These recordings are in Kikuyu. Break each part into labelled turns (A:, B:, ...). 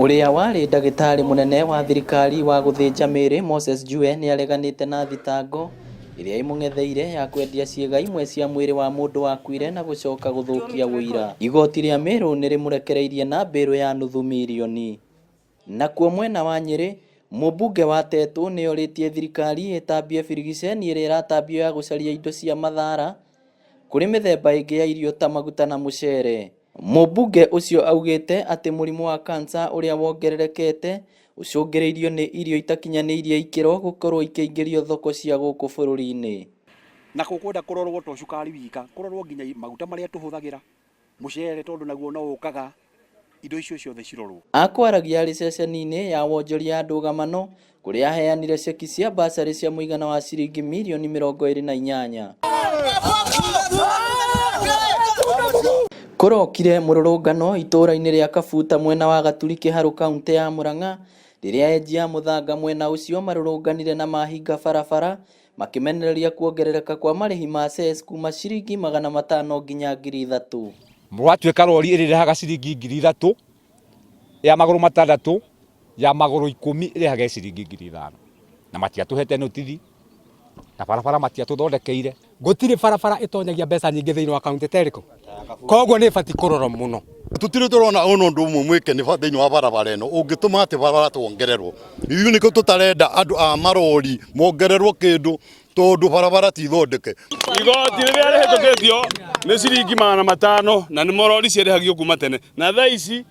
A: Ũrĩa warĩ ndagĩtarĩ mũnene wa thirikari wa gũthĩnja mĩĩrĩ Moses Njue nĩ areganĩte na thitango ĩrĩa ĩmũng'etheire ya kwendia ciĩga imwe cia mwĩrĩ wa mũndũ wakuire na gũcoka gũthũkia ũira. Igoti rĩa Meru nĩ rĩmũrekereirie na mbĩrũ ya nuthu mirioni. Nakuo mwena wa Nyĩrĩ, mũmbunge wa Tetũ nĩ orĩtie thirikari ĩtambie birigiceni ĩrĩa ĩratambio ya gũcaria indo cia mathara kũrĩ mĩthemba ĩngĩ ya irio ta maguta na mũcere. Mũmbunge ũcio augĩte atĩ mũrimũ wa cancer ũrĩa wongererekete ũcũngĩrĩirio nĩ irio itakinyanĩirie ikĩro gũkorwo ikĩingĩrio thoko cia gũkũ bũrũri-inĩ.
B: Na gũkwenda kũrorwo to cukari wika, kũrorwo nginya maguta marĩa tũhũthagĩra, mũcere tondũ naguo no ũkaga, indo icio ciothe cirorwo.
A: Akwaragia arĩ ceceni-inĩ ya wonjoria ya ndũgamano kũrĩa aheanire ceki cia bursary cia mũigana wa ciringi mirioni 28. Kũrokire mũrũrũngano itũũra-inĩ rĩa Kabuta mwena wa Gaturi Kĩharũ kauntĩ ya Murang'a rĩrĩa enji a mũthanga mwena ũcio marũrũnganire na mahinga barabara makĩmenereria kuongerereka kwa marĩhi ma cess kuma ciringi 500 nginya 3000.
C: Gwatuĩka rori ĩrĩrĩhaga ciringi 3000 ya magũrũ matandatũ ya magũrũ 10 ĩrĩhage ciringi 5000 na matiatũhete notithi na barabara matiatũthondekeire.
D: Gũtirĩ barabara ĩtonyagia mbeca nyingĩ thĩinĩ wa kaunti ta ĩrĩkũ, koguo nĩ ĩbatiĩ kũrorwo mũno.
E: Tũtirĩ tũrona ona ũndũ ũmwe mwĩke nĩ thĩinĩ wa barabara ĩno ũngĩtũma atĩ barabara tuongererwo. Ithuĩ nĩkĩo tũtarenda andũ a marori mongererwo kĩndũ tondũ barabara ti thondeke.
F: Igoti rĩrĩa rĩhĩtũkĩtio nĩ ciringi 500 na nĩ morori ciarĩhagio kuma tene na thaa ici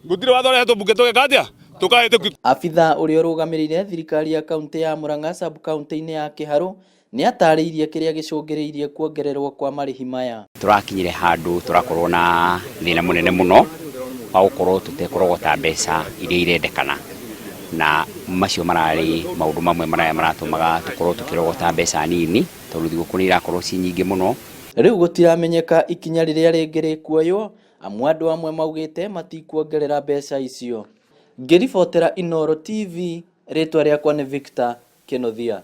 F: gũtirĩ watho ũrehetwo mbunge tũgeka atĩa tũkahĩtũkio.
A: Abithaa ũrĩa ũrũgamĩrĩire thirikari ya kauntĩ ya Murang'a sub-kauntĩ-inĩ ya Kĩharũ nĩ atarĩirie kĩrĩa gĩcũngĩrĩirie kuongererwo kwa marĩhi maya.
G: Tũrakinyire handũ tũrakorwo na thĩna mũnene mũno wa gũkorwo tũtekũrogota mbeca iria irendekana, na macio mararĩ maũndũ mamwe marĩa maratũmaga tũkorwo tũkĩrogota mbeca nini, tondũ thigũkũ nĩ irakorwo ciĩ nyingĩ mũno.
A: Rĩu gũtiramenyeka ikinya rĩrĩa rĩngĩ rĩkuoywo amu andũ amwe maugĩte matikuongerera mbeca icio. Ngĩribotera Inooro TV, rĩtwa rĩakwa nĩ Victor Kĩnuthia.